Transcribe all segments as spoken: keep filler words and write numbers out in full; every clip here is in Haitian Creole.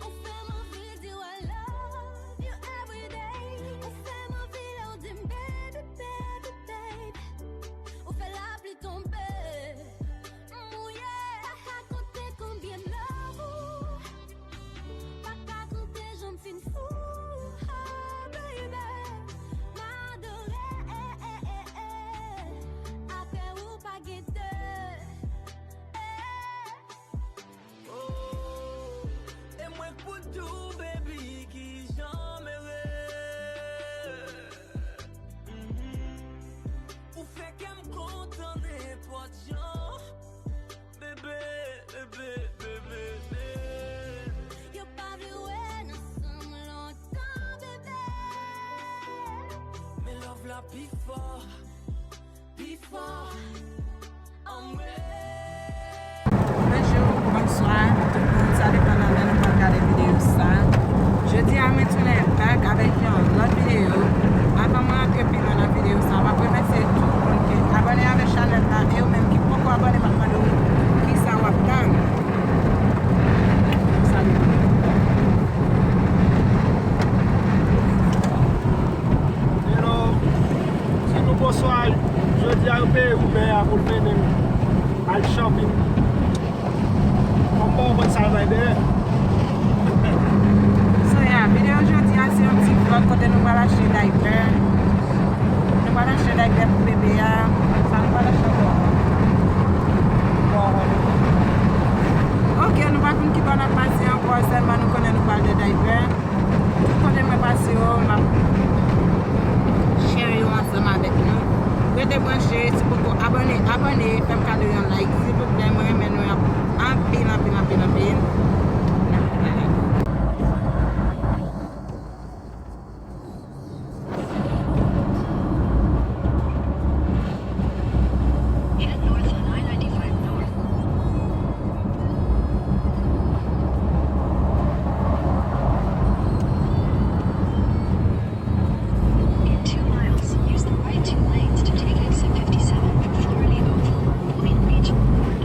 Ou fè m anvi di w I love you every day. Ou fè m anvi lè w di m baby, baby, baby. Ou fè lapli tonbe, m mouye. Pa ka konte konbyen love ou, pa ka konte jan m fin fou, oh baby. M adore, eh, eh, eh, eh. Apre ou pa gen de, eh. Oh, e mwen k pou di w, baby, kijan m ere. Mhm. Ou fè kè m kontan nenpòt jan. Bebe, bebe, bebe, bebe. Yo pa vle wè n ansanm lontan, bebe. Men love la pi fò. Pi fò anmwe. Bonjou, bonswa, tout moun, sa depann nan lè nou pral gade videyo sa. Jodi a, mwen tounen back avèk yon lòt videyo. Avan mwen antre pi lwen nan videyo sa, m ap remèsye tout moun ki abòne avèk chanèl la, e ou menm ki poko abòne, m ap mande w kisa w ap tann. Salut. Hello. Di nou bonswa. Jodi a, yo peye Uber a pou l mennen l al shopping. Kòm bon, bon, sa bay dèyè. So, yeah, videyo jodi a, se yon ti vlog kote nou pral achte daypè. Nou pral achte daypè pou bebe a. Sa nou pral achte ankò? Bon, ok, nou pa konn ki bò n ap pase ankò, sèlman nou konnen nou pral de daypè. Tout kote mwen pase yo, m ap share yo ansanm avèk nou. Rete branche, si poko abòne, abòne, fè m kado yon like, silvouplè, mwen renmen nou anpil, anpil, anpil, anpil. N ap fè like. Head north on I ninety-five North. In two miles, use the right two lanes to take exit fifty-seven for Florida Oval, Point Beach Boulevard.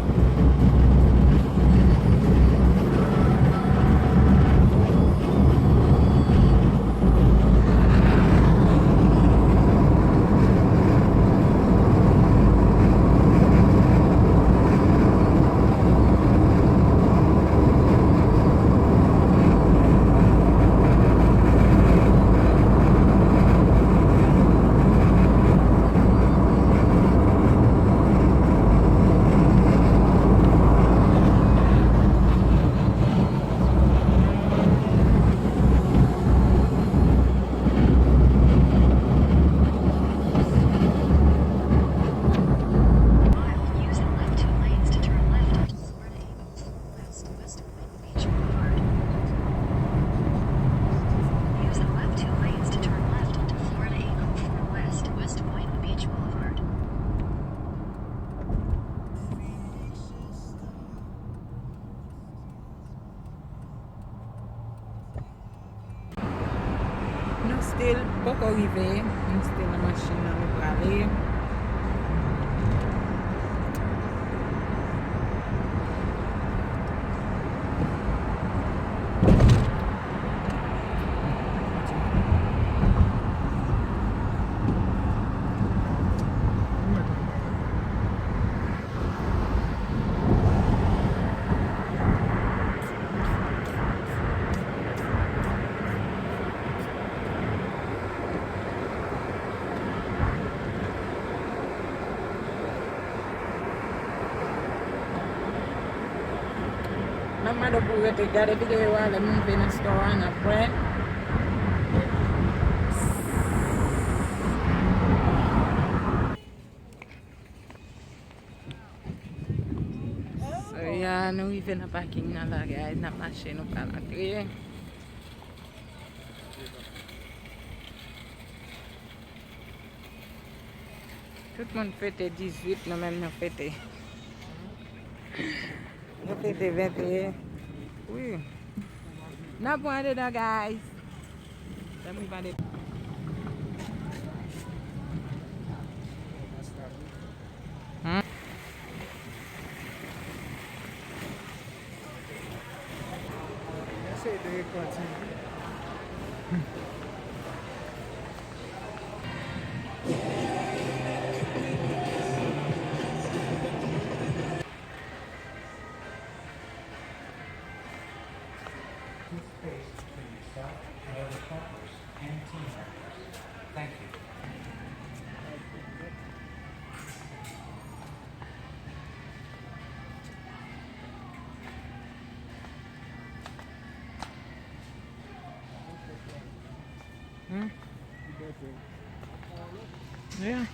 Mile, use the left two lanes to turn left onto Florida Eagles West, West Point Beach Boulevard. Use the left two lanes to turn left onto Florida Eagles West, West Point Beach Boulevard. Nou still poko rive, nou still nan machin nan, nou prale. M ap mande w pou w rete gade videyo a, lè m rive nan store a, n ap wè. So, ya, nou rive nan parking nan la, guys. N ap mache, nou pral antre. Tout moun fete dizuit, nou menm nou fete. Nou fete venteyen. Wi. N ap pran andedan, guys. Lè m rive andedan. Hmm. Space between yourself and other travelers and team members. Thank you. Hmm? Yeah.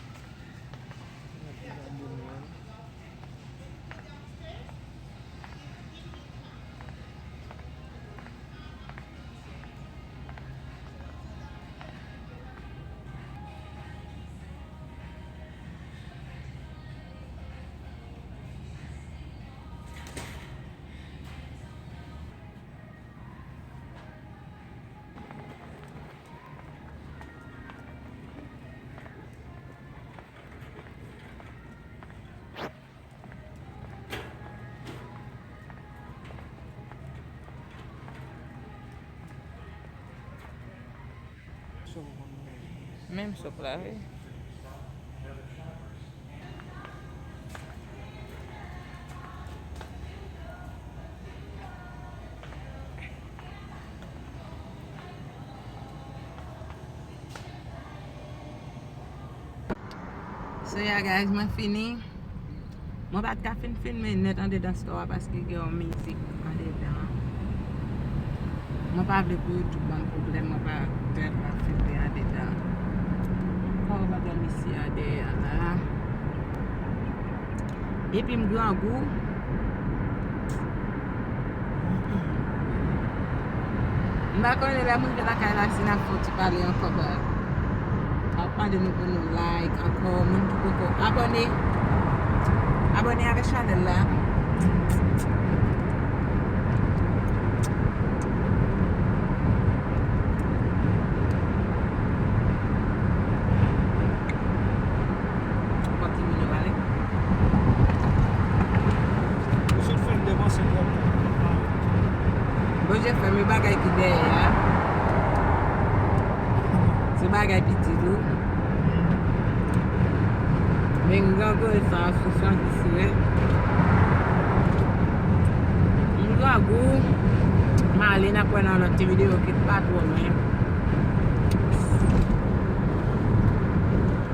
Menm sòk la, wi. So yeah guys, mwen fini. Mwen pa t ka fin filme nèt andedan store a paske gen yon mizik andedan. Mwen pa vle pou YouTube ban m pwoblèm, mwen pa t ka filme andedan. Kòman madanm isi a dèyè a la? Epi m grangou. M pa konnen lè m rive lakay la si n ap fè yon ti pale ankò, but m ap mande nou pou nou like ankò, moun ki poko abòne, abòne avèk chanèl la. Ou sot fè m depanse twòp. Bondye fè m yon bagay ki dèyè a. Se bagay piti tou. Men m grangou sa sou santi sirèt. M grangou. M ale, n ap wè nan lòt ti videyo ki pa twò lwen.